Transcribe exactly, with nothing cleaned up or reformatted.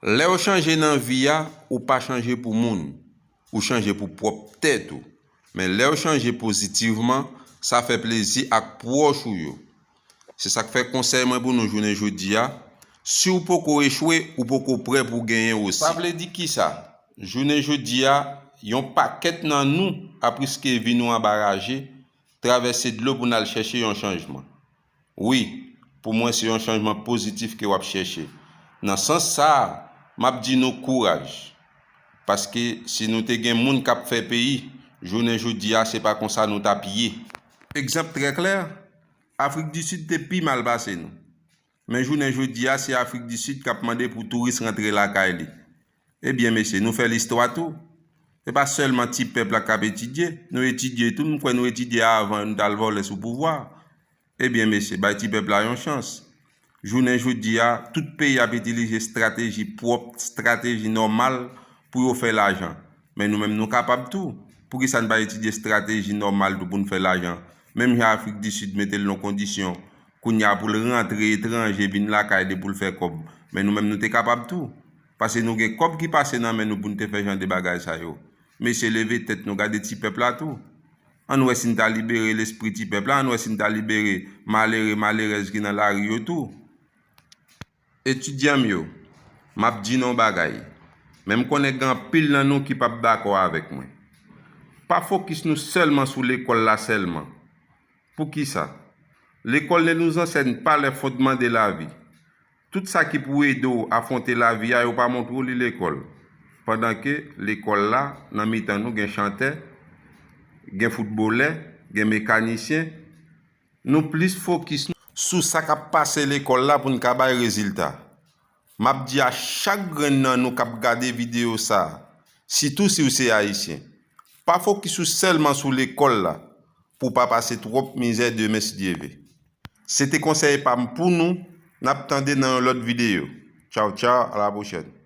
Lè w chanje nan vi a, ou pa chanje pou moun, ou chanje pou pwòp tèt ou. Men lè w chanje pozitivman, sa fè plezi ak pwòch ou yo. Se sa k fè konsèy mwen pou nou jounen jodi a, si w poko echwe, ou poko prè pou w genyen osi. Sa vle di kisa? Jounen jodi a, yon pakèt nan nou ap riske vi nou anba raje, travèse dlo pou n al chèche yon chanjman. Wi, pou mwen se yon chanjman pozitif ke w ap chèche. Nan sans sa a, m ap di nou kouraj. Paske si nou te gen moun k ap fè peyi, jounen jodi a se pa konsa nou t ap ye. Egzanp trè klè, Afrik di Sid te pi mal pase nou. Men jounen jodi a, se Afrik di Sid k ap mande pou touris rantre lakay li. Ebyen mesye, nou fè listwa tou. Se pa sèlman ti pèp la k ap etidye, nou etidye tou, m kwè nou etidye avan nou t al vòlè sou pouvwa. Ebyen mesye, bay ti pèp la yon chans. Jounen jodi a, tout peyi ap itilize estrateji pwòp, estrateji nòmal pou yo fè lajan. Men nou menm nou kapab tou. Poukisa n pa etidye estrateji nòmal tou pou n fè lajan? Menm jan Afrik di Sid mete l nan kondisyon, kounye a pou l rantre etranje vin lakay li pou l fè kòb. Men nou menm nou te kapab tou. Paske nou gen kòb ki pase nan men nou pou n te fè jan de bagay sa yo. Mesye, leve tèt nou, gade ti pèp la tou. Ann wè si n ta libere lespri ti pèp la, ann wè si n ta libere malere, malerèz ki nan lari yo tou. Etidyan m yo, m ap di nou yon bagay, men m konnen gen anpil nan nou ki p ap dakò avèk mwen. Pa fokis nou sèlman sou lekòl la sèlman. Poukisa? L'école ne nous enseigne pas les fondements de la vie. Tout sa ki pou ede w afwonte lavi a, yo pa montre w li lekòl. Pandan ke lekòl la, nan mitan nou, gen chantè, gen foutbolè, gen mekanisyen, nou plis fokis sou sa k ap pase lekòl la pou n ka bay rezilta. M ap di a chak grenn nan nou k ap gade videyo sa a, sitou si w se Ayisyen, pa fokis ou sèlman sou lekòl la pou w pa pase twòp mizè demen si Dye ve. Se te konsèy pa m pou nou, n ap tande nan yon lòt videyo. Tchaw tchaw, a la pwochèn.